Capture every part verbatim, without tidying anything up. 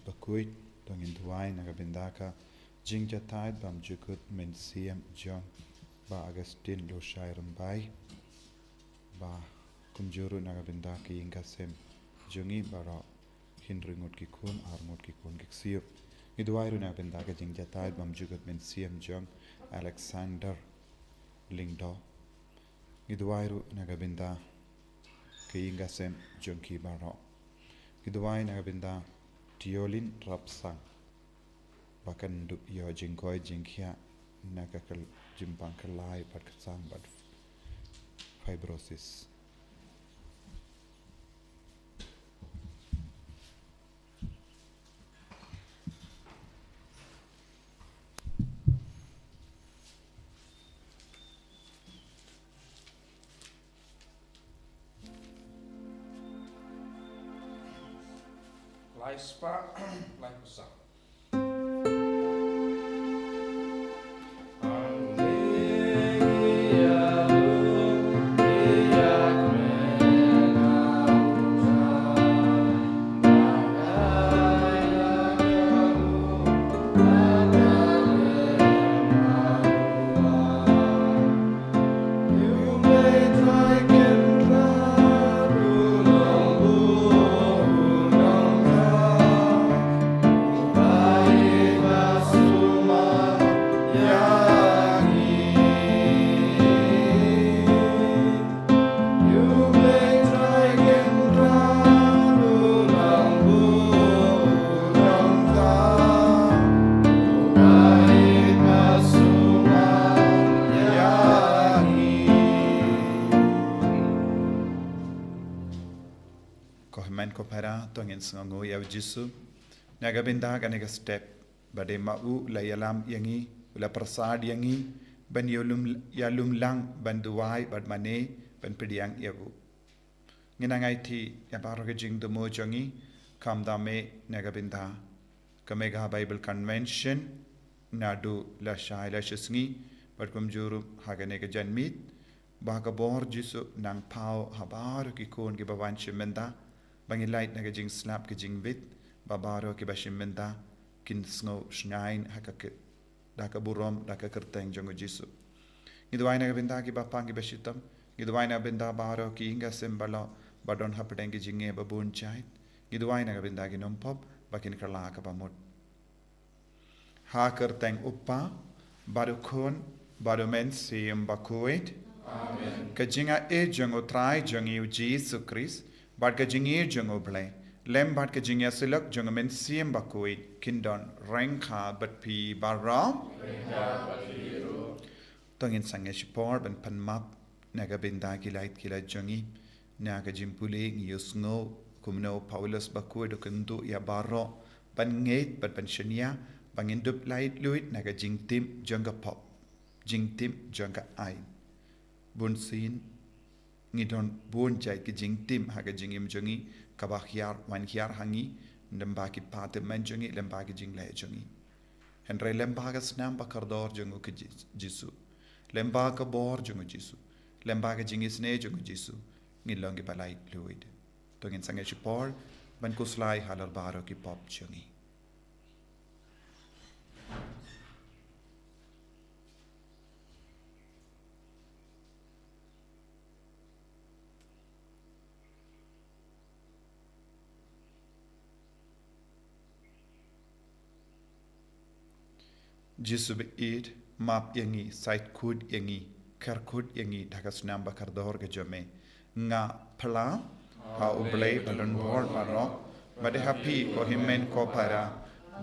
Bakhuid, to ngin duwai na ka bynta ka jingjahthait bymjukut mynsiem jong Bah Augustine Lushaïa Rymbai, ba kumjuh ruh na ka bynta ka ïing ka sem jong ngi baroh, hynriew ngut ki khun, ar ngut ki khun ki ksiew. Ngi duwai ruh na ka bynta ka jingjahthait bymjukut mynsiem jong Alexander Lyngdoh. Ngi duwai ruh na ka bynta ka ïing ka sem jong ki baroh. Ngi duwai na ka bynta Tiolin Rapsang, ba kan dup ïoh jingkoit jingkhiah na ka kal-, jingpang kyllai bad kyrsan bad fibrosis. Lai spah, lai phew saw. Ko hynmen ko para, to ngin sngewnguh ïa u Jisu. Na ka bynta kane ka step, ba dei ma u la ïalam ïa ngi, u la pyrsad ïa ngi, ban ïalum, ïalum lang, ban duwai, ban mane, ban pdiang ïa u. Ngin nang aiti ïa baroh ka jingthmu jong ngi, khamtam eh na ka bynta ka Megha Bible Convention, naduh lashai lashisngi, bad kumjuh ruh ha kane ka janmiet, ba ka bor Jisu nang paw ha baroh ki khun kiba wan shim bynta, ba ngin lait na ka jingslap ka jingwit, ba baroh kiba shim bynta kin sngew shngaiñ ha ka ki-, da ka burom, da ka kyrteng jong u Jisu. Ngi duwai na ka bynta kiba pang kiba shitom, ngi duwai na ka bynta baroh ki ïing ka sem ba lok, ba don hapdeng ki jingeh ba bun jait. Ngi duwai na ka bynta ki nongpop, ba kin kylla kaba mut. Ha ka kyrteng u Kpa, bad u Khun, bad u Mynsiem Bakhuid. Amen. Ka jingaiei jong u Trai jong ngi u Jisu Khrist, bad ka jingïeit jong u Blei, lem bad ka jingïasyllok jong u Mynsiem Bakhuid, kin don ryngkat bad phi baroh. To ngin sangeh shipor ban pan map na ka bynta ki lait ki lait jong ngi. Na ka jingpule ngi ïohsngew kumno u Paulus bakhuid u kyntu ïa baroh ban ngeit bad ban shaniah ba ngin dup laitluid na ka jingtim jong ka pop, jingtim jong ka aiñ. Bunsien ngi don bun jait ki jingtim ha ka jingim jong ngi, kaba hiar wan hiar ha ngi, lyngba ki pathmen jong ngi, lyngba ki jingleh jong ngi. Hynrei lyngba ka snam ba kordor jong u Ji-, Jisu, lyngba ka bor jong u Jisu, lyngba ka jingisynei jong u Jisu, ngin long kiba laitluid. To ngin sangeh shipor ban khuslai halor baroh ki pop jong ngi. Jisu ba ïeit, map ïa ngi, sait khuid ïa ngi, kyrkhu ïa ngi da ka snam ba kordor ka jong me. Nga phla ha U Blei ba don bor baroh, bad ha phi ko hynmen ko para,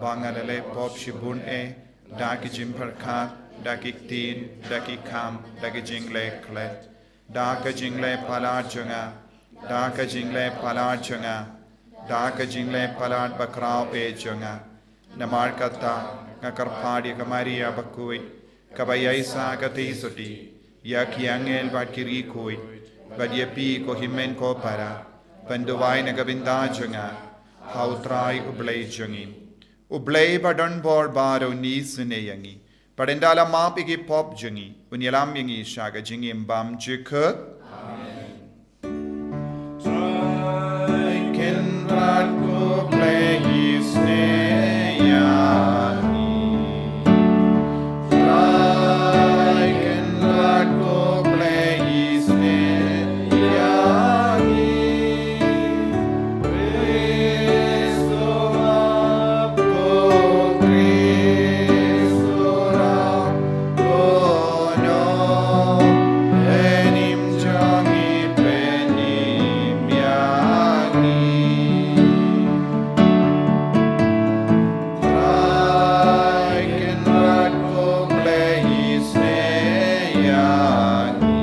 ba nga la leh pop shibun eh, da ki jingpyrkhat, da ki ktien, da ki kam, da ki jingleh klet, da ka jingleh palat jong nga, da ka jingleh palat jong nga, da ka jingleh palat bakhraw eh jong nga. Namar kata nga kyrpad ïa ka Maria bakhuid, kaba ïaisah ka tei sotti, ïa ki angel bad ki riewkhuid, bad ïa phi ko hynmen ko para, ban duwai na ka bynta jong nga ha U Trai U Blei jong ngi. U Blei ba don bor baroh un isynei ïa ngi, bad un da la map ïa ki pop jong ngi, un ïalam ïa ngi sha ka jingim bymjukut. Amen. Trai Kynrad ko Blei isynei ïa ngi.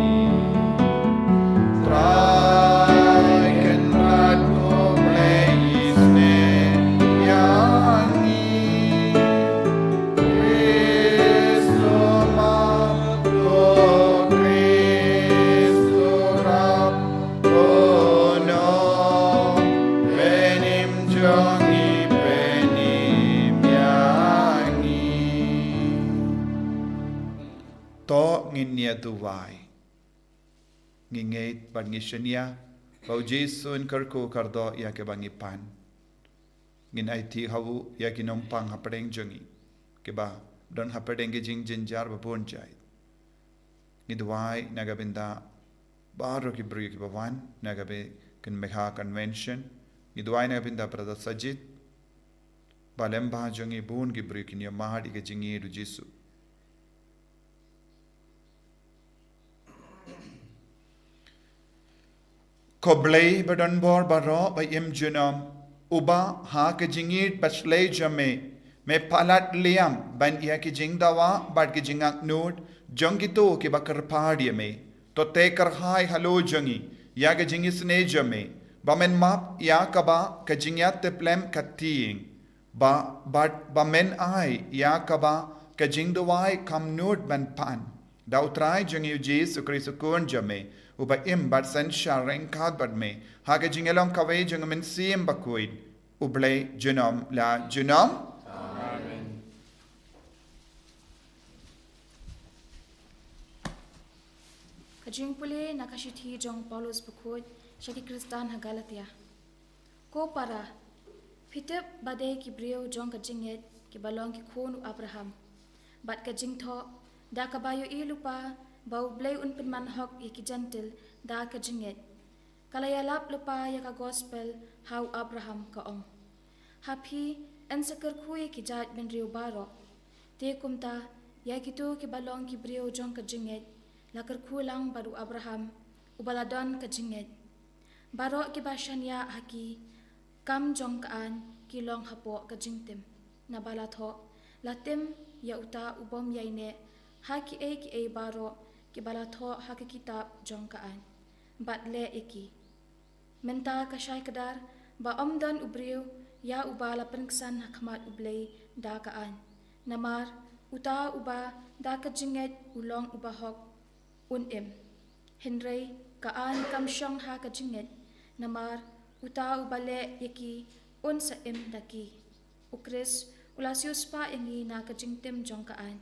Trai Kynrad ko Blei isnei ïa ngi. Khrist u map, ko Khrist u rap, uno, pynim jong ngi, pynim ïa ngi. To ngin ïa duwai. Ngi ngeit bad ngi shaniah ba U Jisu un kyrkhu kyrdoh ïa kiba ngi pan. Ngin aiti ha u ïa ki nongpang hapdeng jong ngi, kiba don hapdeng ki jingjynjar ba bun jait. Ngi duwai na ka bynta baroh ki briew kiba wan na ka Kynmaha Convention. Ngi duwai na ka bynta Brother Sajid, ba lem bad jong ngi bun ki briew kin ïa mad ïa ka jingïeid U Jisu. Ko Blei ba don bor baroh, ba im junom, uba ha ka jingïeid bashlei jong me, me palat liam ban ïa ki jingdawa bad ki jingangnud jong kito kiba kyrpad ïa me. To tei kyrhai halor jong ngi ïa ka jingisynei jong me, ba men map ïa kaba ka jingïatiplem ka tieng, ba, ba, ba men ai ïa kaba ka jingduwai kam nud ban pan. Da U Trai jong ngi U Jisu Khrist U Khun jong me, uba im bad synshar ryngkat bad me ha ka jingïalong kawei jong U Mynsiem Bakhuid, U Blei junom la junom. Amen. Ka jingpule na ka shithi jong Paulus Bakhuid sha ki Khristan ha Galatia. Ko para, phi tip ba dei ki briew jong ka jingngeit kiba long ki khun u Abraham. Bad ka jingthoh, da kaba ïohi lypa ba U Blei un pynman hok ïa ki Jentil da ka jingngeit, ka la ïalap lypa ïa ka gospel ha u Abraham, ka ong: Ha phi, yn sa kyrkhu ïa ki jaitbynriew baroh. Te kumta, ïa kito kiba long ki briew jong ka jingngeit, la kyrkhu lang bad u Abraham, uba la don ka jingngeit. Baroh kiba shaniah ha ki kam jong ka aiñ ki long hapoh ka jingtim. Naba la thoh, la tim ïa uta u bym ïaineh ha kiei kiei baroh kiba la thoh ha ka kitab jong ka aiñ, bad leh ïa ki. Mynta ka shai kdar ba ym don u briew ïa uba la pynksan ha khmat U Blei da ka aiñ. Namar uta uba da ka jingngeit u long uba hok, un im. Hynrei ka aiñ kam shong ha ka jingngeit, namar uta uba leh ïa ki un sa im da ki. U Khrist u la siewspah ïa ngi na ka jingtim jong ka aiñ,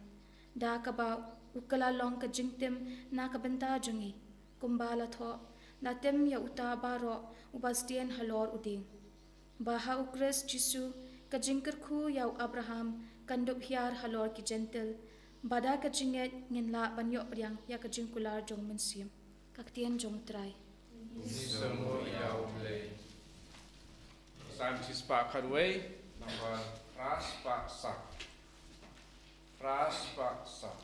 da kaba u kylla long ka jingtim na ka bynta jong ngi. Kumba la thoh, la tim ïa uta baroh uba sdien halor u dieng. Ba ha U Khrist Jisu ka jingkyrkhu ïa u Abraham kan dup hiar halor ki Jentil, ba da ka jingngeit ngin lah ban ïoh pdiang ïa ka jingkular jong U Mynsiem. Ka ktien jong U Trai. Ngi sngewbha ïa U Blei. Salm shispah khatwei, number phra spah saw. Phra spah saw.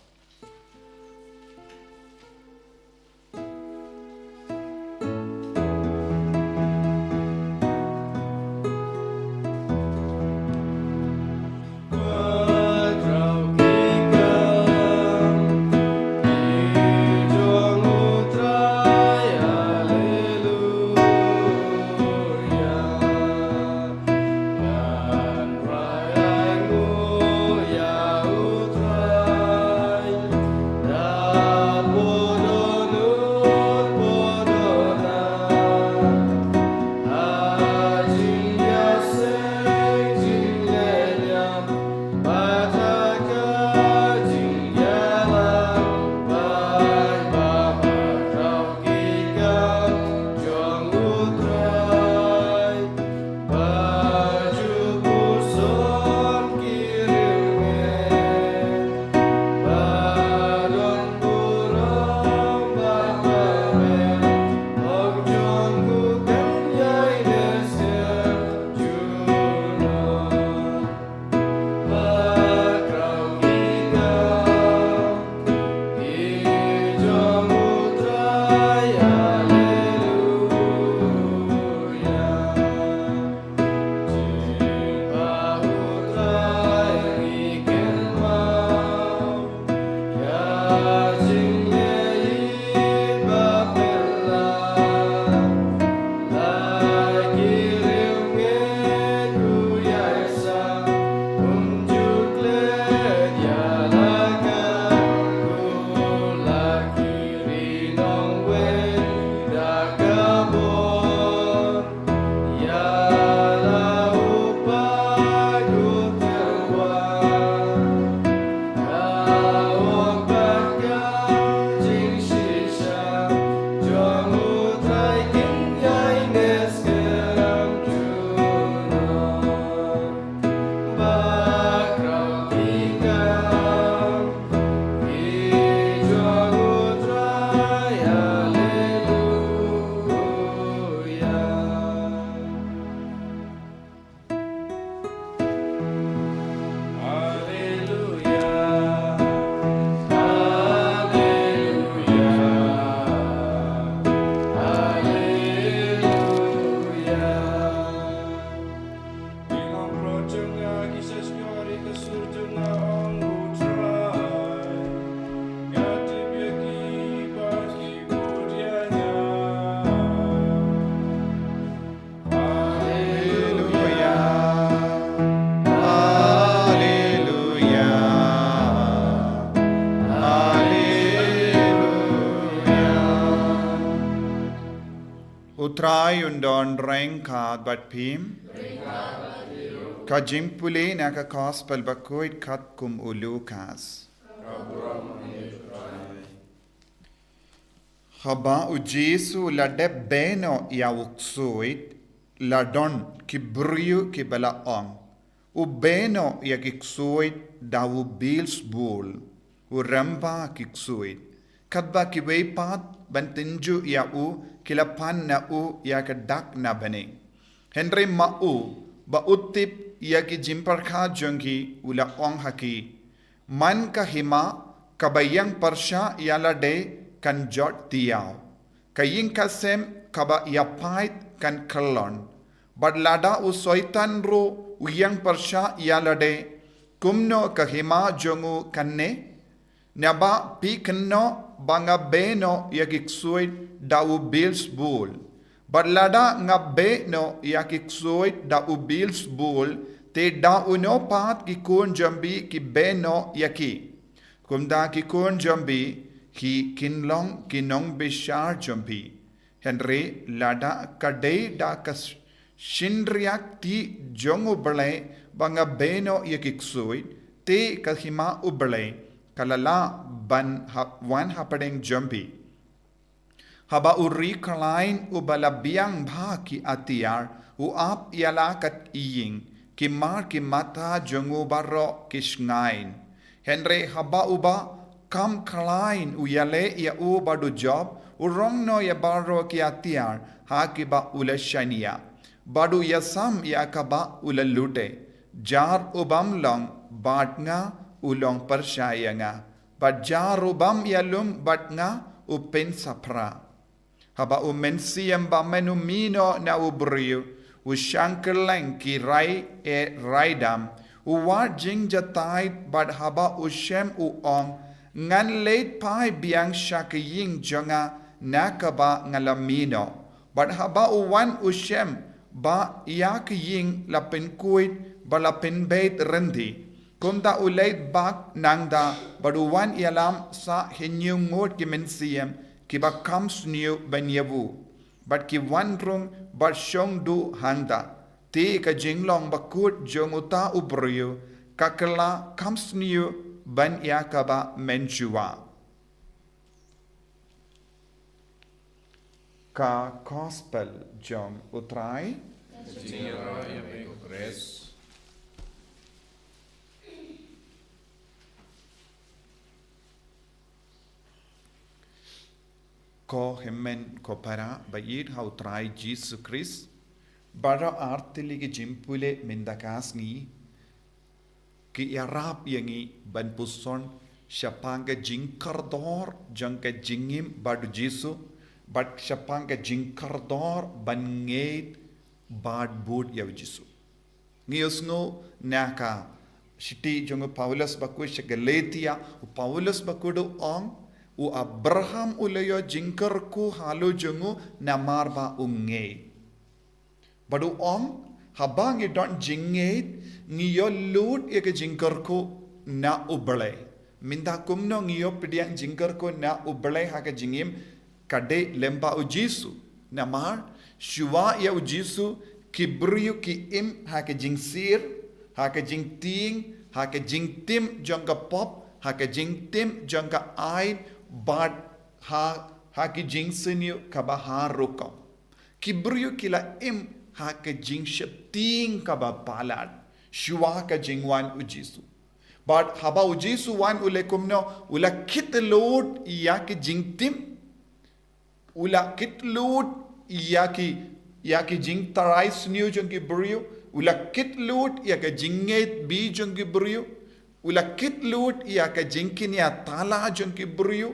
U Trai un don ryngkat bad phi. Ka jingpule na ka Gospel bakhuid katkum u Lukas. Haba u Jisu u la dep beh noh ïa u ksuid, la don ki briew kiba la ong, "U beh noh ïa ki ksuid da u Beelzebul, u rangbah ki ksuid." Katba kiwei pat ban tynjuh ïa u ki la pan na u ïa ka dak na bneng. Hynrei ma u, ba u tip ïa ki jingpyrkhat jong ki, u la ong ha ki, "Man ka hima kaba ïeng pyrshah ïa lade kan jot diaw. Ka ïing ka sem kaba ïapait kan kyllon. Bad lada u Soitan ruh u ïeng pyrshah ïa lade, kumno ka hima jong u kan neh? Naba phi kynnoh ba nga beh noh ïa ki ksuid da u Beelzebul. Bad lada nga beh noh ïa ki ksuid da u Beelzebul, te da uno pat ki khun jong phi ki beh noh ïa ki? Kumta ki khun jong phi ki kin long ki nongbishar jong phi. Hynrei lada ka dei da ka shynriahti jong U Blei ba nga beh noh ïa ki ksuid, te ka hima U Blei ka la lah ban ha-, wan hapdeng jong phi." Haba u riewkhlain uba la biang bha ki atiar u ap ïa la ka ïing, ki mar ki mata jong u baroh ki shngaiñ. Hynrei haba uba kam khlain u ïaleh ïa u bad u jop, u rong noh ïa baroh ki atiar ha kiba u la shaniah, bad u ïasam ïa kaba u la lute. Jar u bym long bad nga u long pyrshah ïa nga, bad jar u bym ïalum bad nga u pynsaphra. Haba u Mynsiem Bakhuid u mih noh na u briew, u shang kylleng ki rai eh rai dam, u wad jingjatai, bad haba u shem u ong, "Ngan leit phai biang sha ka ïing jong nga na kaba nga la mih noh." Bad haba u wan u shem ba ïa ka ïing la pynkhuid bad la pynbeit ryndi. Kumta u leit bak nangta bad u wan ïalam sha hynñiew ngut ki mynsiem kiba kham sniew ban ïa u, bad ki wan rung bad shong duh hangta. Te ka jinglong bakhuid jong uta u briew ka kylla kham sniew ban ïa kaba mynshuwa. Ka Gospel jong U Trai. Ka jingïarap ïa me ko Khrist. Ko hynmen ko para ba ïeit ha U Trai Jisu Khrist, baroh artylli ki jingpule mynta ka sngi ki ïarap ïa ngi ban puson shaphang ka jingkordor jong ka jingim bad U Jisu, bad shaphang ka jingkordor ban ngeit bad bud ïa U Jisu. Ngi ïohsngew na ka shithi jong u Paulus bakhuid sha Galatia, u Paulus bakhuid u ong, u Abraham u la ïoh jingkyrkhu halor jong u namar ba u ngeit. Bad u ong, haba ngi don jingngeit, ngi ïoh lut ïa ka jingkyrkhu na U Blei. Mynta kumno ngi ïoh pdiang jingkyrkhu na U Blei ha ka jingim, ka dei lyngba U Jisu. Namar shuwa ïa U Jisu ki briew ki im ha ka jingsir, ha ka jingtieng, ha ka jingtim jong ka pop, ha ka jingtim jong ka aiñ, bad ha, ha ki jingsniew kaba har rukom. Ki briew ki la im ha ka jingsheptieng kaba palat shuwa ka jingwan U Jisu. Bad haba U Jisu wan u leh kumno, u la kit lut ïa ki jingtim, u la kit lut ïa ki, ïa ki jingtharai sniew jong ki briew, u la kit lut ïa ka jingngeit bit jong ki briew, u la kit lut ïa ka jingkñia thala jong ki briew.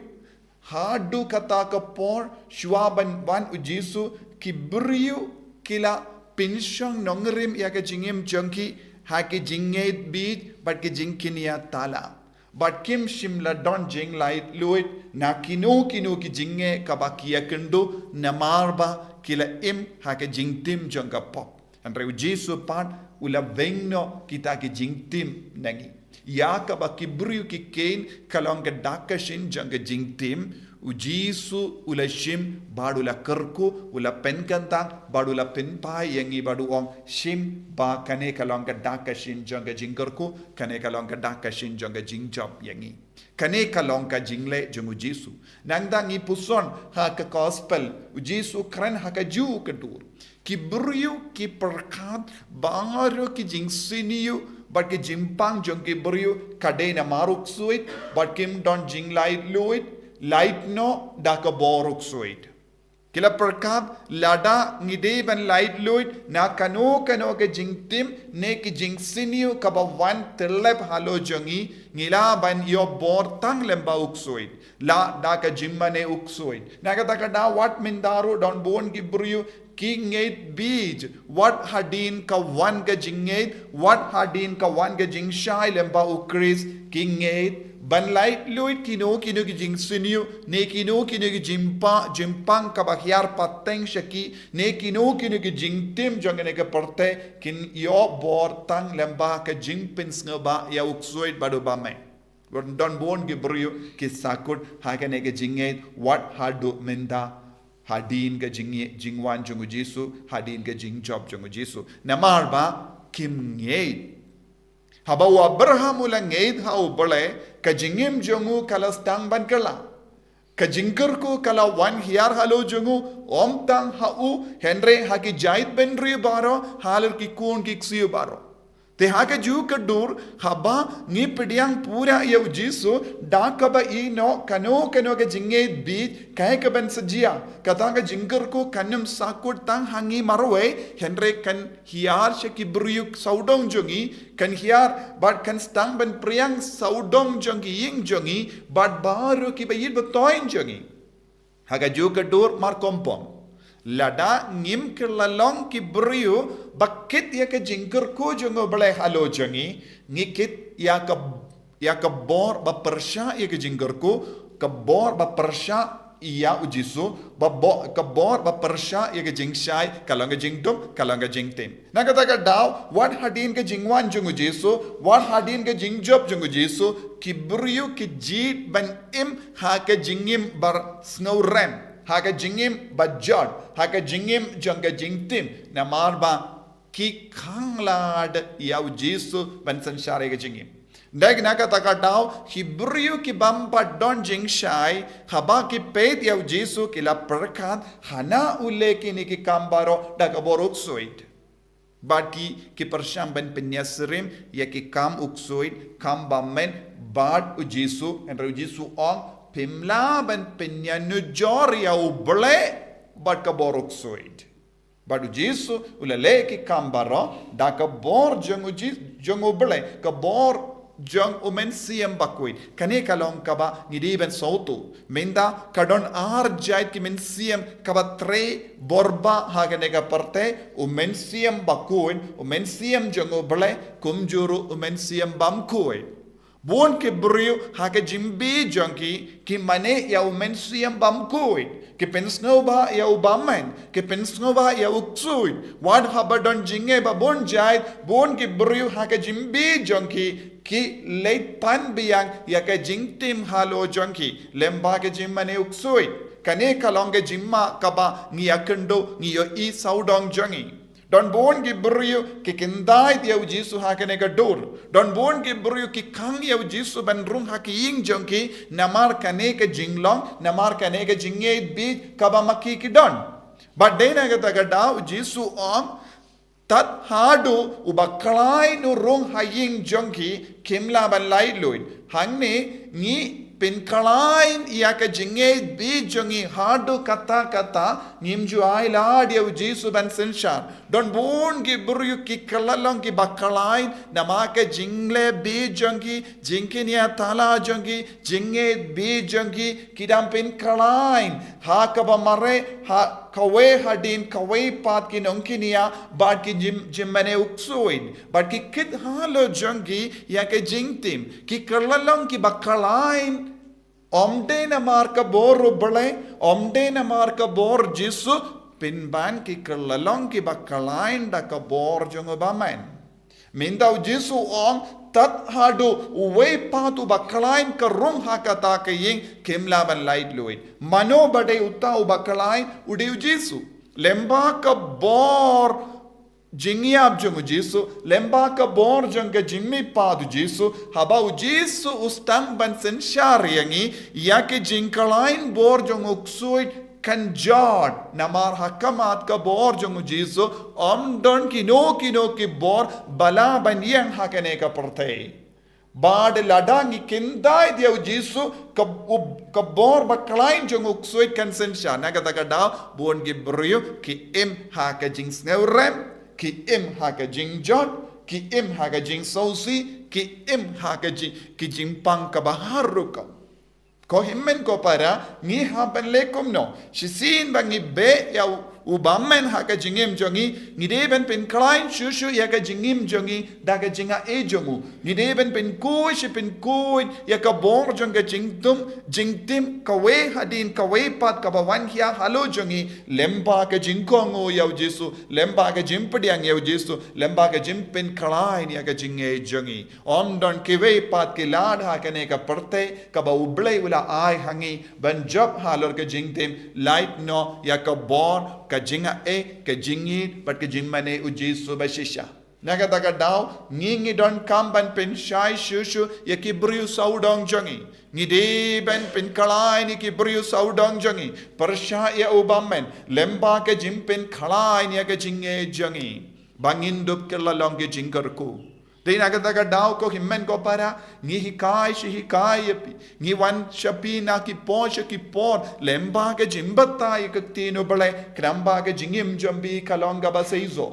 Haduh kata ka por, shuwa ban wan U Jisu, ki briew ki la pynshong nongrim ïa ka jingim jong ki ha ki jingngeit bit bad ki jingkñia thala. Bad kim shym la don jinglaitluid na kino kino ki jingeh kaba ki ïakynduh namar ba ki la im ha ka jingtim jong ka pop. Hynrei U Jisu pat u la weng noh kita ki jingtim na ngi. Ïa kaba ki briew ki kheiñ ka long ka dak ka shin jong ka jingtim, u Jisu u la shim bad u la kyrkhu, u la pynkyntang bad u la pynpaw ïa ngi bad u ong, shim ba kane ka long ka dak ka shin jong ka jingkyrkhu, kane ka long ka dak ka shin jong ka jingjop ïa ngi. Kane ka long ka jingleh jong u Jisu. Nangta ngi puson ha ka gospel, u Jisu kren ha kajuh ka dur. Ki briew ki pyrkhat baroh ki jingsniew bad ki jingpang jong ki briew ka dei namar u ksuid bad kim don jinglaitluid, lait noh da ka bor u ksuid. Ki la pyrkhat lada ngi dei ban laitluid na kano kano ka jingtim ne ki jingsniew kaba wan tyllep halor jong ngi, ngi lah ban ïoh bor tang lyngba u ksuid, lah da ka jingmane u ksuid. Na kata ka daw wat mynta ruh don bun ki briew ki ngeit bieit wat hadien ka wan ka jingngeit, wat hadien ka wan ka jingshai lyngba u Khrist, ki ngeit ban laitluid kino kino ki jingsniew ne kino kino ki jingpa-, jingpang kaba hiar pateng sha ki ne kino kino ki jingtim jong kane ka pyrthei, kin ïoh bor tang lyngba ka jingpynsngewbha ïa u ksuid bad u bymman. Don bun ki briew ki sahkut ha kane ka jingngeit wat haduh mynta, hadien ka jing-, jingwan jong u Jisu, hadien ka jingjop jong u Jisu. Namar ba kim ngeit. Haba u Abraham u la ngeit ha u Blei, ka jingim jong u ka la sdang ban kylla. Ka jingkyrkhu ka la wan hiar halor jong u, ym tang ha u, hynrei ha ki jaitbynriew baroh, halor ki khun ki ksiew baroh. Te ha kajuh ka dur, haba ngi pdiang pura ïa u Jisu, da kaba ïehnoh kano kano ka jingngeit bieit, kaei kaban sa jia, kata ka jingkyrkhu kan ym sahkut tang ha ngi marwei, hynrei kan hiar sha ki briew sawdong jong ngi, kan hiar bad kan sdang ban pdiang sawdong jong ki ïing jong ngi, bad baroh kiba ïeit ba thoiñ jong ngi. Ha kajuh ka dur markhongpong. Lada ngim kylla long ki briew ba kit ïa ka jingkyrkhu jong u Blei halor jong ngi, ngi kit ïa ka, ïa ka bor ba pyrshah ïa ka jingkyrkhu, ka bor ba pyrshah ïa u Jisu, ba bo-, ka bor ba pyrshah ïa ka jingshai, ka long ka jingdum, ka long ka jingtim. Na kata ka daw, wat hadien ka jingwan jong u Jisu, wat hadien ka jingjop jong u Jisu, ki briew ki jied ban im ha ka jingim ba sngewrem, ha ka jingim ba jot, ha ka jingim jong ka jingtim, namar ba ki khang lad ïa u Jisu ban synshar ïa ka jingim. Dei na kata ka daw, ki briew ki bym pat don jingshai, haba ki peit ïa u Jisu ki la pyrkhat, hana u leh kine ki kam baroh da ka bor u ksuid. Bad ki, ki pyrshang ban pynïasyriem ïa ki kam u ksuid, kam bymman, bad u Jisu, hynrei u Jisu u ong, phim lah ban pynïanujor ïa u Blei bad ka bor u ksuid. Bad u Jisu u la leh ki kam baroh da ka bor jong u Ji-, jong u Blei, ka bor jong u Mynsiem Bakhuid. Kane ka long kaba ngi dei ban sngewthuh. Mynta ka don ar jait ki mynsiem kaba trei bor ba ha kane ka pyrthei, u Mynsiem Bakhuid, u Mynsiem jong u Blei, kumjuh ruh u Mynsiem Bymkhuid. Bun ki briew ha ka jingbieit jong ki, ki mane ïa u Mynsiem Bymkhuid, ki pynsngewbha ïa u bymman, ki pynsngewbha ïa u ksuid. Wat haba don jingeh ba bun jait, bun ki briew ha ka jingbieit jong ki, ki leit pan biang ïa ka jingtim halor jong ki, lyngba ka jingmane u ksuid. Kane ka long ka jingma kaba ngi ïakynduh, ngi ïohi sawdong jong ngi. Don bun ki briew ki kyntait ïa u Jisu ha kane ka dur. Don bun ki briew ki khang ïa u Jisu ban rung ha ki ïing jong ki, namar kane ka jinglong, namar kane ka jingngeit bieit kaba ma ki ki don. Bad dei na kata ka daw u Jisu u ong, tad haduh u bakhlaiñ u rung ha ïing jong ki, kim lah ban laitluid. Hangne ngi pynkhlaiñ ïa ka jingngeit bieit jong ngi haduh katta katta, ngim ju ai lad ïa u Jisu ban synshar. Don bun ki briew ki kylla long ki bakhlaiñ, namar ka jingleh bieit jong ki, jingkñia thala jong ki, jingngeit bieit jong ki, ki dang pynkhlaiñ ha kaba mareh, ha kawei hadien kawei pat ki nongkñia, bad ki jing-, jingmane u ksuid. Bad ki kit halor jong ki ïa ka jingtim, ki kylla long ki bakhlaiñ. Ym dei namar ka bor u Blei, ym dei namar ka bor Jisu, pynban ki kylla long ki bakhlaiñ da ka bor jong u bymman. Mynta u Jisu u ong, tad haduh uwei pat uba khlaiñ ka rung ha kata ka ïing kim lah ban laitluid. Mano ba dei uta uba khlaiñ? U dei u Jisu. Lyngba ka bor jingïap jong u Jisu, lyngba ka bor jong ka jingmihpat u Jisu, haba u Jisu u sdang ban synshar ïa ngi, ïa ki jingkhlaiñ bor jong u ksuid kan jot, namar ha khmat ka bor jong u Jisu ym don kino kino ki bor ba lah ban ïeng ha kane ka pyrthei. Bad lada ngi kyntait ïa u Jisu, ka, u, ka bor ba khlaiñ jong u ksuid kan synshar. Na kata ka daw, bun ki briew ki im ha ka jingsngewrem, ki im ha ka jingjot, ki im ha ka jingsngewsih, ki im ha ka jing, ki jingpang kaba har rukom. Ko hynmen ko para, ngi hap ban leh kumno? Shisien ba ngi beh ïa u, u bymman ha ka jingim jong ngi, ngi dei ban pynkhlaiñ shuh shuh ïa ka jingim jong ngi da ka jingai jong u. Ngi dei ban pynkhuid shi pynkhuid ïa ka bor jong ka jingtim, jingtim kawei hadien kawei pat kaba wan khia halor jong ngi, lyngba ka jingkohnguh ïa u Jisu, lyngba ka jingpdiang ïa u Jisu, lyngba ka jingpynkhlaiñ ïa ka jingai jong ngi. Ym don kiwei pat ki lad ha kane ka pyrthei kaba U Blei u la ai ha ngi ban jop halor ka jingtim, lait noh ïa ka bor, ka jingai, ka jingïeit bad ka jingmane u Jisu ba shisha. Na kata ka daw, ngi ngi donkam ban pynshai shuh shuh ïa ki briew sawdong jong ngi. Ngi dei ban pynkhlaiñ ïa ki briew sawdong jong ngi, pyrshah ïa u bymman, lyngba ka jingpynkhlaiñ ïa ka jingai jong ngi, ba ngin dup kylla long ki jingkyrkhu. Dei na kata ka daw ko hynmen ko para, ngi hikai shi hikai ïa phi, ngi wan sha phi na ki por sha ki por, lyngba ka jingbatai ïa ka ktien U Blei, khnang ba ka jingim jong phi kan long kaba seisoh.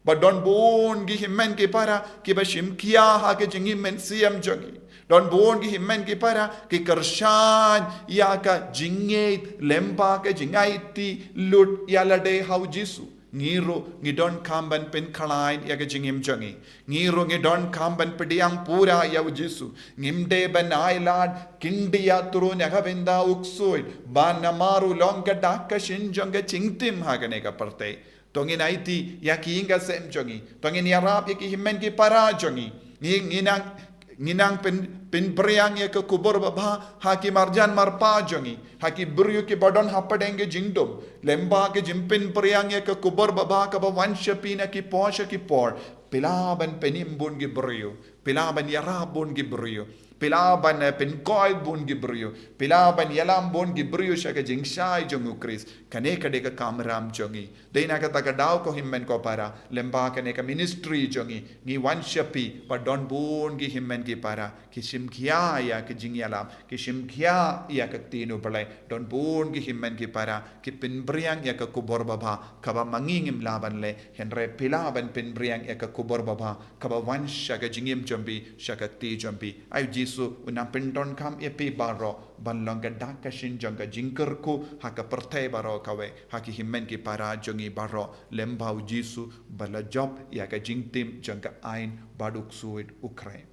Ba don bun ki hynmen ki para kiba shim khia ha ka jingim mynsiem jong ki. Don bun ki hynmen ki para ki kyrshan ïa ka jingngeit lyngba ka jingaiti lut ïa lade ha u Jisu. Ngi ruh ngi donkam ban pynkhlaiñ ïa ka jingim jong ngi. Ngi ruh ngi donkam ban pdiang pura ïa u Jisu. Ngim dei ban ailad kyndiat ruh na ka bynta u ksuid, ba namar u long ka dak ka shin jong ka jingtim ha kane ka pyrthei. To ngin aiti ïa ki ïing ki sem jong ngi. To ngin ïarap ïa ki hynmen ki para jong ngi. Ngi, ngi nang, ngi nang pyn, pynphriang ïa ka khubor babha ha ki marjan marpa jong ngi, ha ki briew kiba don hapdeng ka jingdum. Lyngba ka jingpynphriang ïa ka khubor babha kaba wan sha phi na ki por sha ki por, phi lah ban pynim bun ki briew. Phi lah ban ïarap bun ki briew. Phi lah ban, eh, pynkhuid bun ki briew. Phi lah ban ïalam bun ki briew sha ka jingshai jong u Khrist. Kane ka dei ka kamram jong ngi. Dei na kata ka daw ko hynmen ko para, lyngba kane ka ministry jong ngi, ngi wan sha phi, ba don bun ki hynmen ki para ki shim khia ïa ka jingïalam, ki shim khia ïa ka ktien U Blei. Don bun ki hynmen ki para ki pynphriang ïa ka khubor babha kaba ma ngi ngim lah ban leh, hynrei phi lah ban pynphriang ïa ka khubor babha kaba wan sha ka jingim jong phi, sha ka kti jong phi. Ai u Jisu u nang pyndonkam ïa phi baroh ban long ka dak ka shin jong ka jingkyrkhu ha ka pyrthei baroh kawei, ha ki hynmen ki para jong ngi baroh, lyngba u Jisu ba la jop ïa ka jingtim jong ka aiñ bad u ksuid u khreh.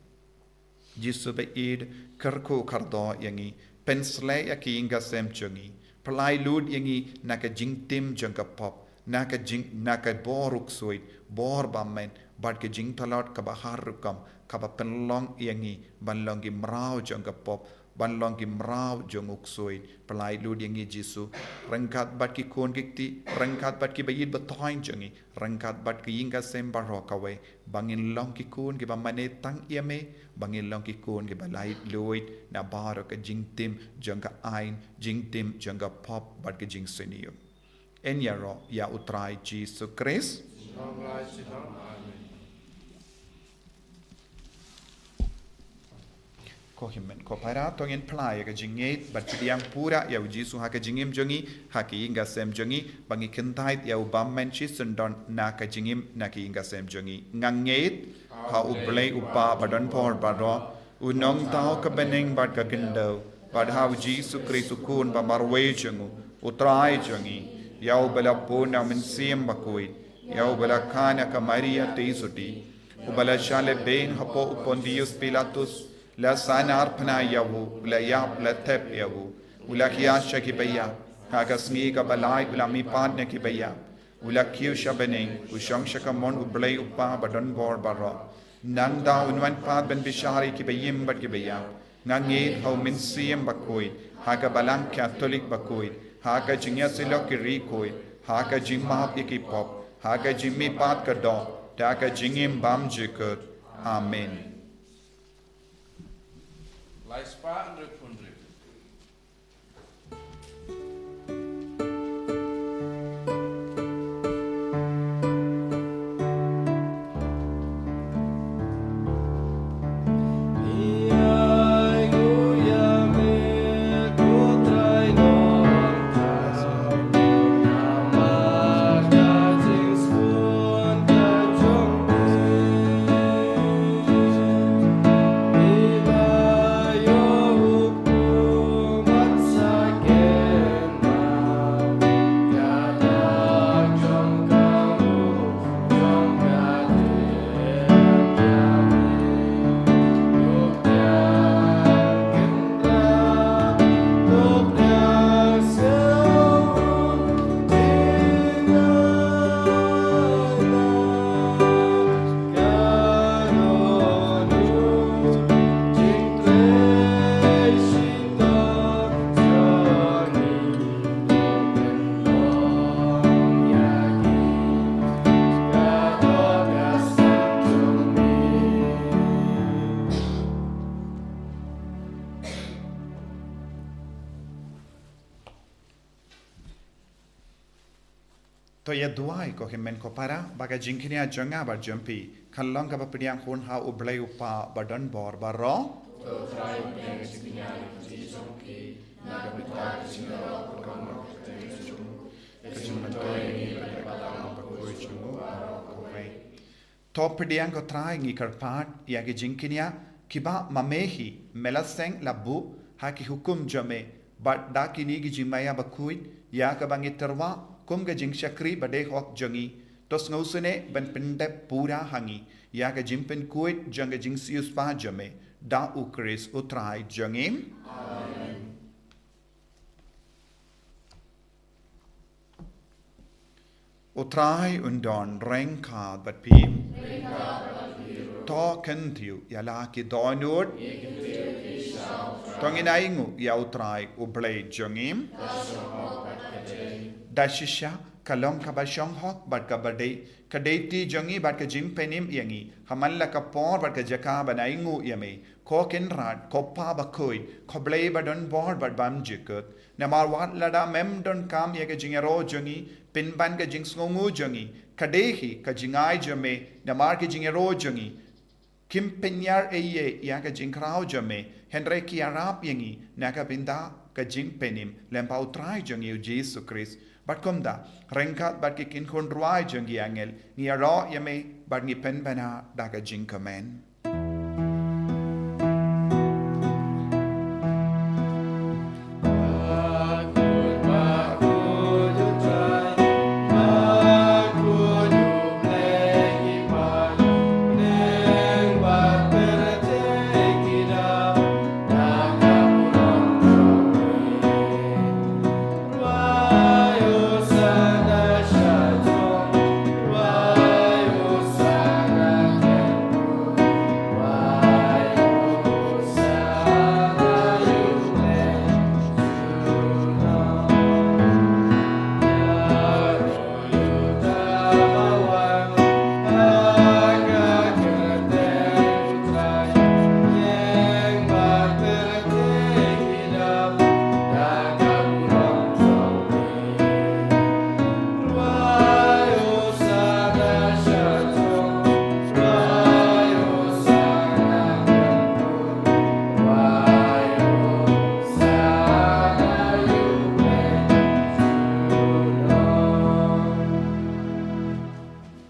Jisu ba ïeit, kyrkhu kyrdoh ïa ngi, pynshlei ïa ki ïing ki sem jong ngi, pynlait lut ïa ngi na ka jingtim jong ka pop, na ka jing, na ka bor u ksuid, bor bymman, bad ka jingtlot kaba har rukom, kaba pynlong ïa ngi ban long ki mraw jong ka pop, ban long ki mraw jong u ksuid. Pynlait lut ïa ngi Jisu, ryngkat bad ki khun ki kti, ryngkat bad ki ba ïeit ba thoiñ jong ngi, ryngkat bad ki ïing ki sem baroh kawei, ba ngin long ki khun kiba mane tang ïa me, ba ngin long ki khun kiba lait luid na baroh ka jingtim jong ka aiñ, jingtim jong ka pop bad ka jingsniew. Yn ïaroh ïa u Trai Jisu Khrist. Amen. Ko hynmen ko para, to ngin pynlait ïa ka jingngeit bad pdiang pura ïa u Jisu ha ka jingim jong ngi, ha ki ïing ki sem jong ngi, ba ngi kyntait ïa u bymman shisyndon na ka jingim, na ki ïing ki sem jong ngi. Nga ngeit ha U Blei U Kpa ba don bor baroh, u nongthaw ka bneng bad ka khyndew, bad ha u Jisu Khrist u Khun ba marwei jong u, u Trai jong ngi, ïa uba la bun na u Mynsiem Bakhuid, ïa uba la kha na ka Maria Theisotti, uba la shah lehbeiñ hapoh u Pontius Pilatus, la sahnarphna ïa u, u la ïap, la thep ïa u, u la hiar sha ki ba ïap, ha ka sngi kaba lai u la mihpat na ki ba ïap, u la kiew sha bneng, u shong sha kamon U Blei U Kpa ba don bor baroh. Nangta un wan pat ban bishar ïa kiba im bad kiba ïap. Nga ngeit ha u Mynsiem Bakhuid, ha ka Balang Katholik bakhuid, ha ka jingïasyllok ki riewkhuid, ha ka jingmap ïa ki pop, ha ka jingmihpat ka doh, da ka jingim bymjukut. Amen. Lai spah hynriew phew hynriew. To ïa duwai ko hynmen ko para, ba ka jingkñia jong nga bad jong phi kan long kaba pdiang hun ha U Blei U Kpa badonbor baroh. To pdiang ko Trai, ngi kyrpad ïa ki jingkñia kiba ma me hi me la seng la buh ha ki hukum jong me, bad da kine ki jingmaïa bakhuid ïa kaba ngi tyrwa kum ka jingshakri badei hok jong ngi, to sngewsynei ban pyndep pura ha ngi ïa ka jingpynkhuid jong ka jingsiewspah jong me, da U Khrist U Trai jong ngi. Amen. U Trai un don ryngkat bad phi. To kyntiew ïa la ki dohnud. To ngin ainguh ïa U Trai U Blei jong ngi. Da shisha ka long kaba shong hok bad kaba dei, ka dei ti jong ngi bad ka jingpynim ïa ngi ha man la ka por bad ka jaka ban ainguh ïa me, ko Kynrad, ko Pa bakhuid, ko Blei badonbor bad bymjukut. Namar wat lada mem donkam ïa ka jingïaroh jong ngi, pynban ka jingsngewnguh jong ngi ka dei hi ka jingai jong me, namar ka jingïaroh jong ngi kim pynïar ei ei ïa ka jingkhraw jong me, hynrei ki ïarap ïa ngi na ka bynta ka jingpynim lyngba U Trai jong ngi U Jisu Khrist. Bad kumta, ryngkat bad ki kynhun rwai jong ki angel, ngi ïaroh ïa me bad ngi pynbna da ka jingkmen.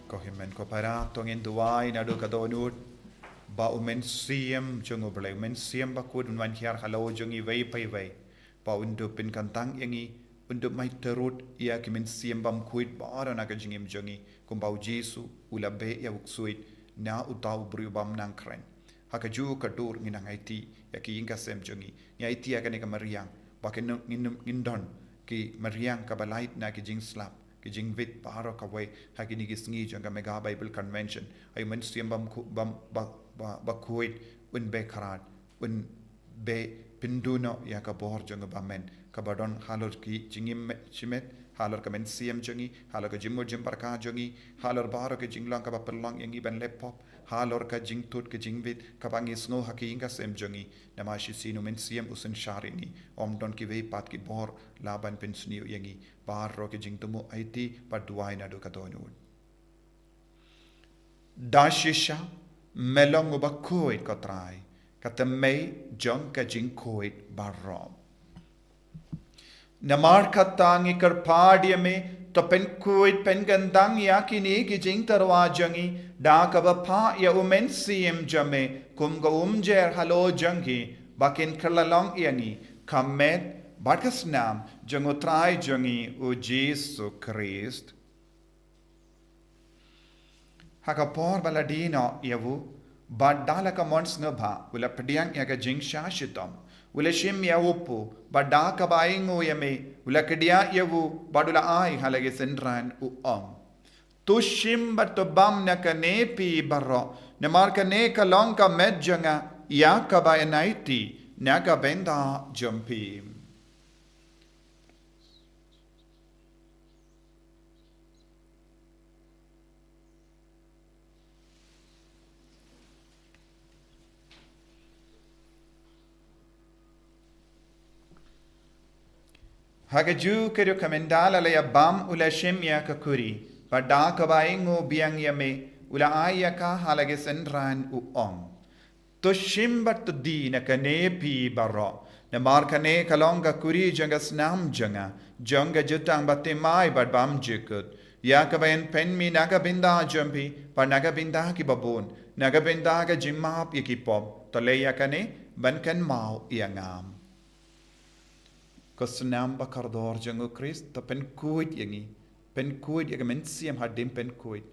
Ko hynmen ko para, to ngin duwai naduh ka dohnud, ba U Mynsiem jong U Blei, U Mynsiem Bakhuid un wan hiar halor jong ngi iwei pa iwei. Ba un dup pynkyntang ïa ngi, un dup mai tyrut ïa ki mynsiem bymkhuid baroh na ka jingim jong ngi, kumba U Jisu u la beh ïa u ksuid na uta u briew bym nang kren. Ha kajuh ka dur ngin nang aiti ïa ki ïing ki sem jong ngi. Ngi aiti ïa kane ka mariang, ba ngin, ngin, ngin don ki mariang kaba lait na ki jingslap. Ki jingwit baroh kawei ha kine ki sngi jong ka Mega Bible Convention. Ai u Mynsiem bam khu-, bam, ba, ba, bakhuid un bekhrad, un be pynduh noh ïa ka bor jong u bymmen, kaba don halor ki jingim shimet, halor ka mynsiem jong ngi, halor ka jingmut jingpyrkhat jong ngi, halor baroh ki jinglong kaba pynlong ïa ngi ban leh pop, halor ka jingthut ka jingwit kaba ngi sngew ha ki ïing ka sem jong ngi. Namar shisien u Mynsiem u synshar ïa ngi, ym don kiwei pat ki bor lah ban pynsniew ïa ngi. Baroh ki jingthmu aiti bad duwai naduh ka dohnud. Da shisha me long uba khuid, ko Trai, ka thymmei jong ka jingkhuid baroh. Namar kata ngi kyrpad ïa me, to pynkhuid pynkyndang ïa kine ki jingtyrwa jong ngi da kaba phah ïa u Mynsiem jong me kum ka umjer halor jong ngi, ba kin kylla long ïa ngi ka met bad ka snam jong u Trai jong ngi u Jisu Khrist. Ha ka por ba la die noh ïa u, bad da la ka mon sngewbha u la pdiang ïa ka jingshah shitom, u la shim ïa u kpu, bad da kaba ainguh ïa me u la kdiah ïa u, bad u la ai ha la ki synran, u ong: To shim bad to bam na kane phi baroh, namar kane ka long ka met jong nga ïa kaba yn aiti na ka bynta jong phi. Ha kajuh ka ruh, ka mynta la la ïa bam, u la shim ïa ka khuri, bad da kaba ainguh biang ïa me u la ai ïa ka ha la ki synran, u ong: To shim bad to die na kane phi baroh, namar kane ka long ka khuri jong ka snam jong nga, jong ka jutang bathymmai bad bymjukut, ïa kaba yn pynmih na ka bynta jong phi bad na ka bynta kiba bun, na ka bynta ka jingmap ïa ki pop. To leh ïa kane ban kynmaw ïa nga. Ko snam ba kordor jong u Khrist, to pynkhuid ïa ngi, pynkhuid ïa ka mynsiem hadien pynkhuid,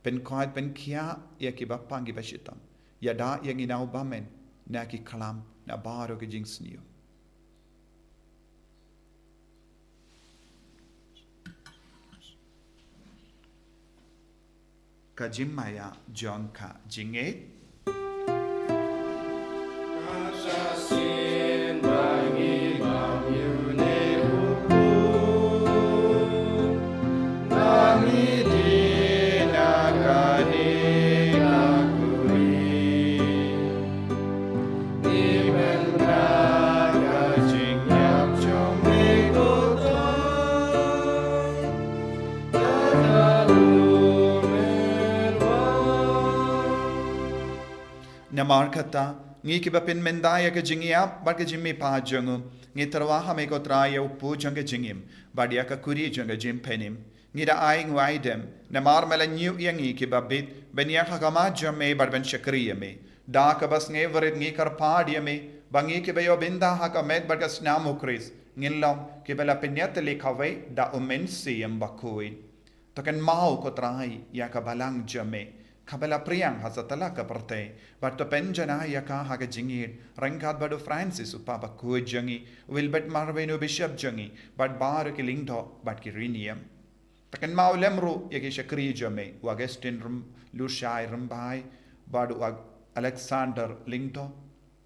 pynkhuid pynkhiah ïa kiba pang kiba shitom. Ïada ïa ngi na u bymmen, na ki khlam, na baroh ki jingsniew. Ka jingmaïa jong ka jingngeit. Namar kata, ngi kiba pynmynta ïa ka jingïap bad ka jingmihpat jong u, ngi tyrwa ha me ko Trai ïa u kpu jong ka jingim bad ïa ka khuri jong ka jingpynim. Ngi da ainguh aidem, namar me la ñiew ïa ngi kiba bit ban ïaid ha khmat jong me bad ban shakri ïa me. Da kaba sngewrit ngi kyrpad ïa me ba ngi kiba ïoh bynta ha ka met bad ka snam u Khrist ngin long kiba la pynïatylli kawei da u Mynsiem Bakhuid. To kynmaw ko Trai ïa ka balang jong me kaba la pdiang ha satlak ka pyrthei, bad to pynjanai ïa ka ha ka jingïeit ryngkat bad u Francis u Papa bakhuid jong ngi, u Wilbert Marweiñ u Bishop jong ngi, bad baroh ki lyngdoh bad ki riewniam. To kynmaw lem ruh ïa ki shakri jong me, u Augustine Rym-, Lushai Rymbai, bad u Ag-, Alexander Lyngdoh,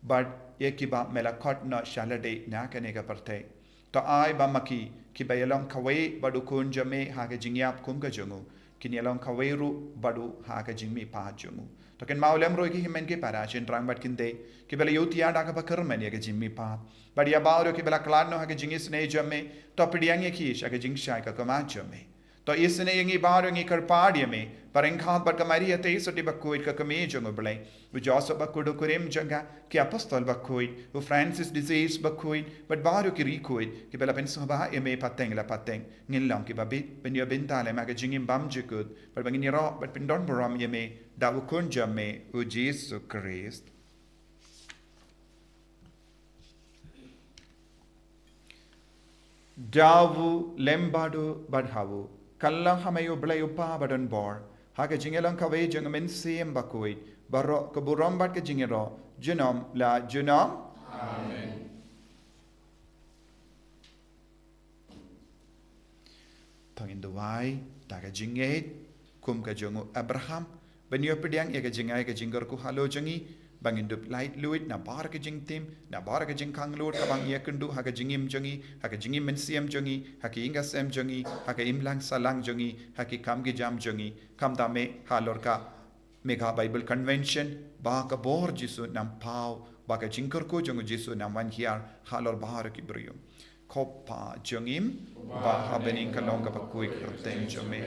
bad ïa kiba me la khot noh sha lade na kane ka pyrthei. To ai ba ma ki, kiba ïalong kawei bad u Khun jong me ha ka jingïap kum ka jong u, kin ïalong kawei ruh bad u ha ka jingmihpat jong u. To kynmaw lem ruh ïa ki hynmen ki para shynrang bad ki khyndai kiba la ïohthiah da kaba kyrmen ïa ka jingmihpat, bad ïa baroh kiba la khlad noh ha ka jingisynei jong me, to pdiang ïa ki sha ka jingshai ka khmat jong me. To isynei ïa ngi baroh, ngi kyrpad ïa me, ba ryngkat bad ka Maria Theisotti bakhuid ka kmie jong u Blei, u Joseph bakhuid u kurim jong ka, ki apostol bakhuid, u Francis de Sales bakhuid, bad baroh ki riewkhuid kiba la pynsngewbha ïa me pateng la pateng, ngin long kiba bit ban ïoh bynta lem ha ka jingim bymjukut, bad ba ngin ïaroh bad pyndonburom ïa me da u Khun jong me u Jisu Khrist. Da u lem bad u bad ha u, kylla ha me u Blei u Pa badonbor, ha ka jingïalong kawei jong u Mynsiem Bakhuid, baroh ka burom bad ka jingïaroh junom la junom. Amen. To Ngin duwai da ka jingngeit kum ka jong u Abraham, ban ïoh pdiang ïa ka jingai ka jingkyrkhu halor jong ngi, ba ngin dup laitluid na baroh ka jingtim, na baroh ka jingkhang lor kaba ngi ïakynduh ha ka jingim jong ngi, ha ka jingim mynsiem jong ngi, ha ka ïing ka sem jong ngi, ha ka imlang sahlang jong ngi, ha ki kam ki jam jong ngi, khamtam eh halor ka Mega Bible Convention, ba ka bor Jisu un ym paw, ba ka jingkyrkhu jong u Jisu un ym wan hiar halor baroh ki briew. Ko Pa jong ngi uba ha bneng, ka long kaba khuid ka kyrteng jong me.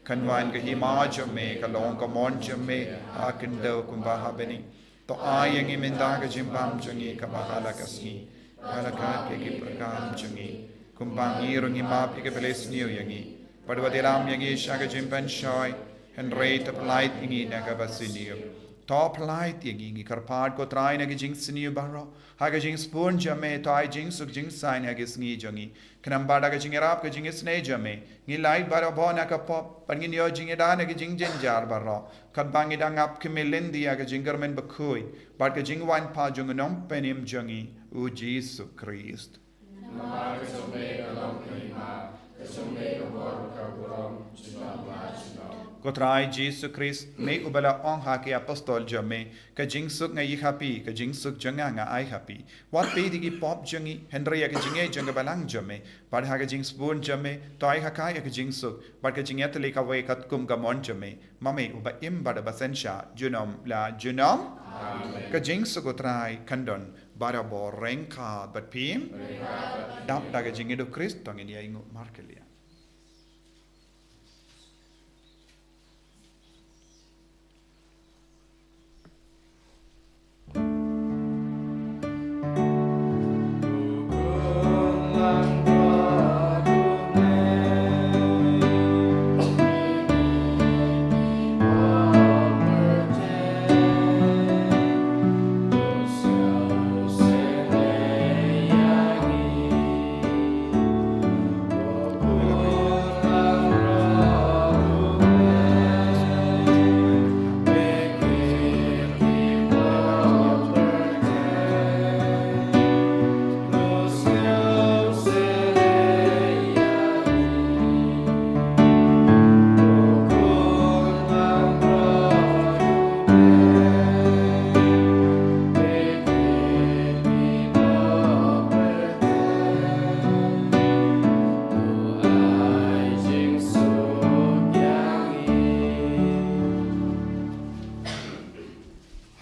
Kan wan ka hima jong me, ka long ka mon jong me ha khyndew kumba ha bneng. To ai ïa ngi mynta ka jingbam jong ngi kaba ha la ka sngi. Bad ïa ka ki pyrkhat jong ngi, kumba ngi ruh ngi map ïa kiba la sniew ïa ngi. Bad wat ïalam ïa ngi sha ka jingpynshoi, hynrei to pyllait ïa ngi na kaba sniew. To pyllait ïa ngi, ngi kyrpad ko Trai na ka jingsniew baroh. Ha ka jingsbun jong me to ai jingsuk jingsaiñ ha ka sngi jong ngi. Khnang ba da ka jingïarap ka jingisynei jong me, ngin lait barabor na ka pop, bad ngin ïoh jingïada na ka jingjynjar baroh. Katba ngi dang ap khmih lynti ïa ka jingkyrmen bakhuid bad ka jingwan pat jong u Nongpynim jong ngi, u Jisu Khrist. Namar ka jong me ka long ka hima, ka jong me ka bor, ka burom, junom la junom. Ko Trai Jisu Khrist, me uba la ong ha ki apostol jong me, ka jingsuk nga ïa ha phi, ka jingsuk jong nga nga ai ha phi. Wat peit ïa ki pop jong ngi, hynrei ïa ka jingngeit jong ka balang jong me. Bad ha ka jingsbun jong me to ai ha ka ïa ka jingsuk bad ka jingïatylli kawei katkum ka mon jong me. Ma me uba im bad uba synshar junom la junom. Amen. Ka jingsuk u Trai kan don barabor ryngkat bad phi. Dap da ka jingïeit u Khrist to ngin ïa ainguh markylliang.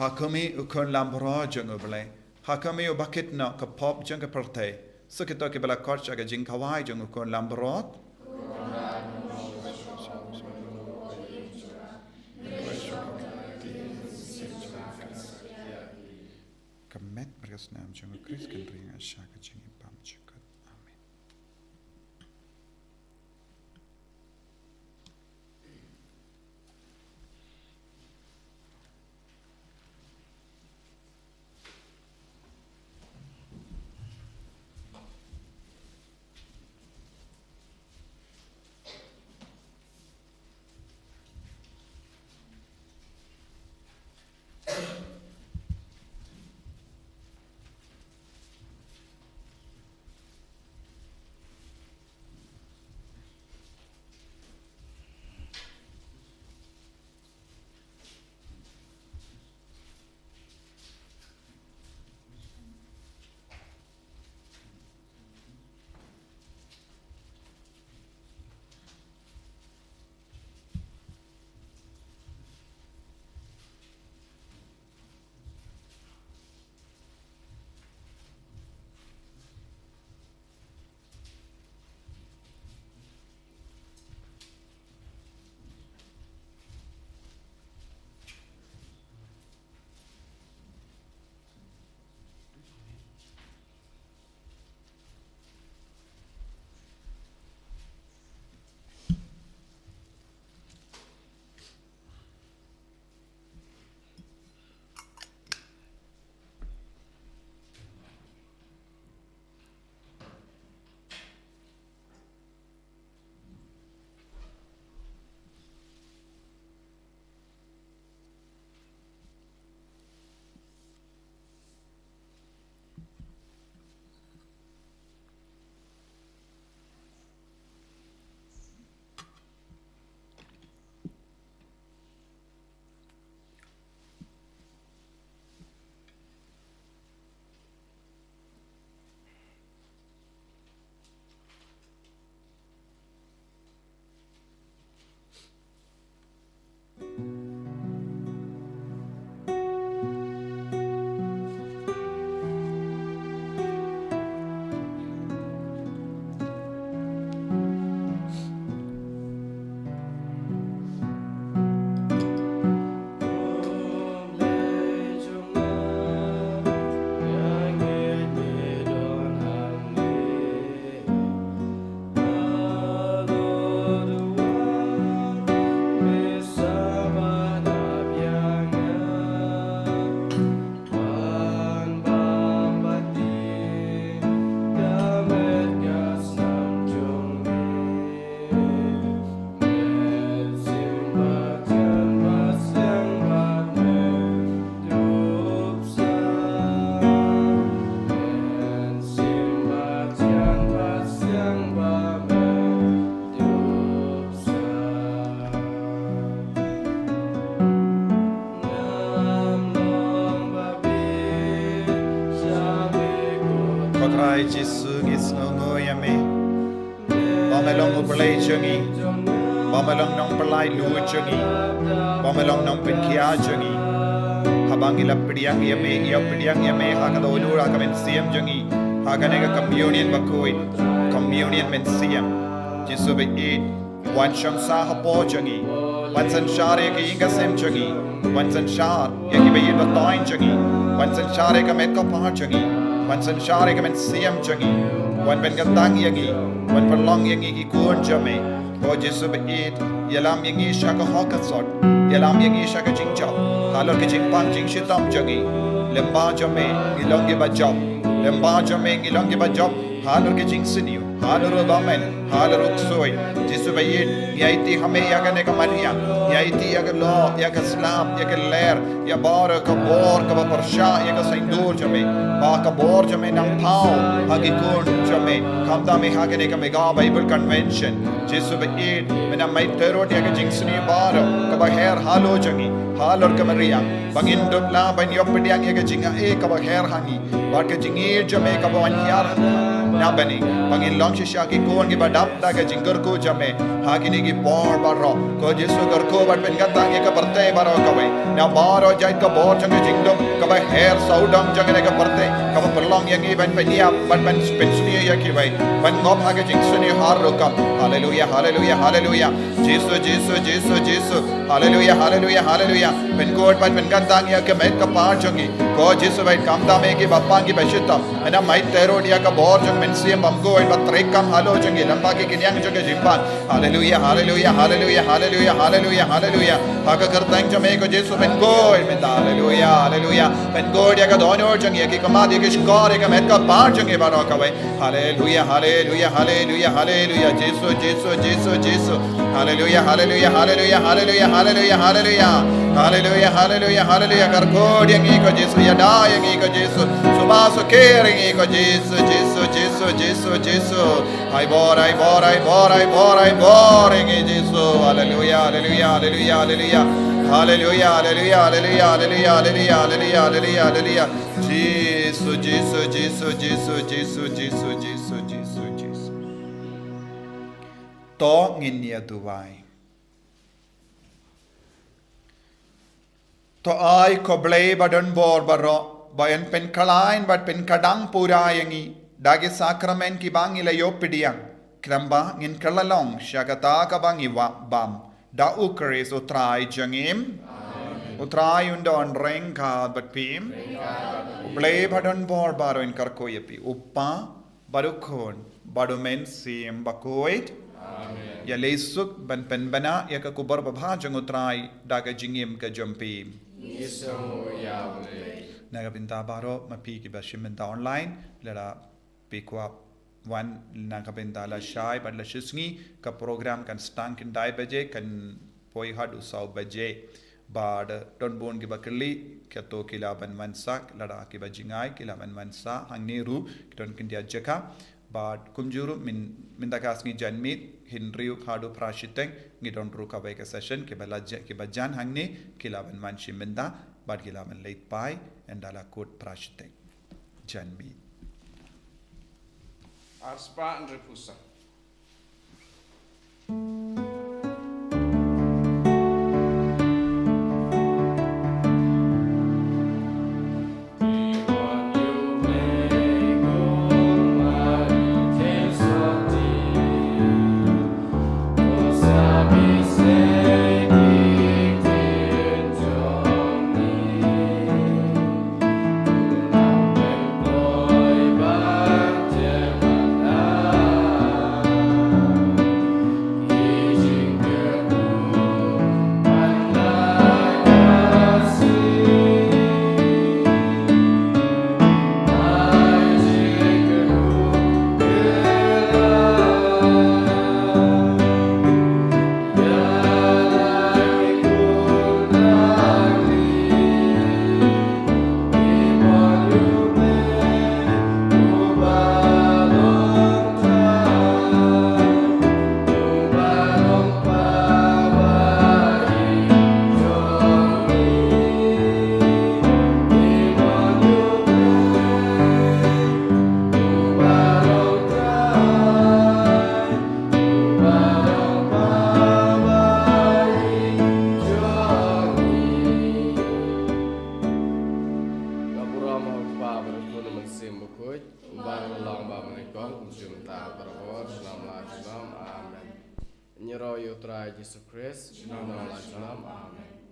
Ha khmih u Khun Lambrot jong U Blei, ha khmih uba kit noh ka pop jong ka pyrthei, sa kito kiba la khot sha ka jingkhawai jong u Khun Lambrot. Ka met bad ka snam jong u Khrist kan ring sha ka jingim bymjukut. Amen. Ba me long u Blei jong ngi, ba me long nongpynlait luid jong ngi, ba me long nongpynkhia jong ngi. Haba ngi la pdiang ïa me, ïa pdiang ïa me ha ka dohnud ha ka mynsiem jong ngi, ha kane ka communion bakhuid, communion mynsiem. Jisu baieit, wan shong sah hapoh jong ngi, wan synshar ïa ka ïing ka sem jong ngi, wan synshar ïa kiba ïeit ba taiñ jong ngi, wan synshar ïa ka met ka par jong ngi, wan synshar ïa ka mynsiem jong ngi, wan pynkyntang ïa ngi, wan pynlong ïa ngi ki khun jong me. Ko Jisu baieit, ïalam ïa ngi sha ka hok ka sot, ïalam ïa ngi sha ka jingjop halor ka jingpang jingshitom jong ngi. Lyngba jong me ngi long kiba jop, lyngba jong me ngi long kiba jop halor ka jingsniew, halor u bymman, halor u ksuid. Jisu baieit, ngi aiti ha me ïa kane ka mariang, ngi aiti ïa ka lyoh, ïa ka slap, ïa ka ler, ïa baroh ka bor kaba pyrshah ïa ka saiñdur jong me, ba ka bor jong me nang paw ha ki khun jong me. Khamtam me ha kane ka Mega Bible Convention. Jisu baieit, me nang mait tyrut ïa ka jingsniew baroh kaba her halor jong ngi, halor ka mariang, ba ngin dup lah ban ïoh pdiang ïa ka jingai kaba her ha ngi, bad ka jingïeit jong me kaba wan hiar na bynta ngi, ba ngin long shisha ki khun kiba dap da ka jingkyrkhu jong me ha kine ki por baroh. Ko Jisu, kyrkhu bad pynkyntang ïa ka pyrthei baroh kawei na baroh jait ka bor jong ka jingdum kaba her sawdong jong kane ka pyrthei, kaba pynlong ïa ngi ban pynïap, ban, ban pynsniew ïa kiwei, ban ngop ha ka jingsniew har rukom. Haleluia, haleluia, haleluia. Jisu, Jisu, Jisu, Jisu. Haleluia, haleluia, haleluia. Pynkhuid bad pynkyntang ïa ka met ka par jong ngi. Ko Jisu baieit, khamtam ïa kiba pang kiba shitom. Me nang mait tyrut ïa ka bor jong ka mynsiem bymkhuid ba trei kam halor jong ngi lyngba ki khñiang jong ka jingpang. Haleluia, haleluia, haleluia, haleluia, haleluia, haleluia. Ha ka kyrteng jong me ko Jisu, pynkhuid mynta. Haleluia, haleluia. Pynkhuid ïa ka dohnud jong ngi, ïa ki khmat, ïa ki shkor, ïa ka met ka par jong ngi baroh kawei. Haleluia, haleluia, haleluia, haleluia. Jisu, Jisu, Jisu, Jisu. Haleluia, haleluia, haleluia, haleluia, haleluia, haleluia. Haleluia, haleluia, haleluia. Kyrkhu ïa ngi ko Jisu, ïada ïa ngi ko Jisu. Suba sukher ïa ngi ko Jisu, Jisu, Jisu, Jisu, Jisu. Ai bor, ai bor, ai bor, ai bor, ai bor ïa ngi Jisu. Haleluia, haleluia, haleluia, haleluia. Haleluia, haleluia, haleluia, haleluia, haleluia, haleluia, haleluia, haleluia. Jisu, Jisu, Jisu, Jisu, Jisu, Jisu, Jisu, Jisu, Jisu. To ngin ïa duwai. To ai ko Blei ba don bor baroh, ba yn pynkhlaiñ bad pynkyrdan pura ïa ngi da ki sakramen kiba ngi la ïoh pdiang, khnang ba ngin kylla long sha kata kaba ngi wad bam. Da U Khrist U Trai jong ngi. Amen. U Trai un don ryngkat bad phi. U Blei ba don bor baroh un kyrkhu ïa phi, U Kpa, bad U Khun, bad U Mynsiem Bakhuid. Amen. Ïaleh suk ban pynbna ïa ka khubor babha jong U Trai da ka jingim ka jong phi. Ngi sngew ïa U Blei. Na ka bynta baroh ma phi kiba shim bynta online, lada phi kwah wan na ka bynta lashai bad lashisngi, ka program kan sdang khyndai baje, kan poi haduh saw baje. Bad don bun kiba kylli, kato ki lah ban wan sah, lada kiba jngai ki lah ban wan sah hangne ruh, ki don khyndiat jaka. Bad kumjuh ruh myn, mynta ka sngi janmiet, hynriew haduh phra shiteng, ngi don ruh kawei ka session, kiba la ja-, kiba jan hangne ki lah ban wan shim bynta, bad ki lah ban leit phai, ynda la kut phra shiteng janmiet. Arspah hynriewphew saw. Ngi ïaroh ïa U Trai Jisu Khrist. Junom la junom. Amen.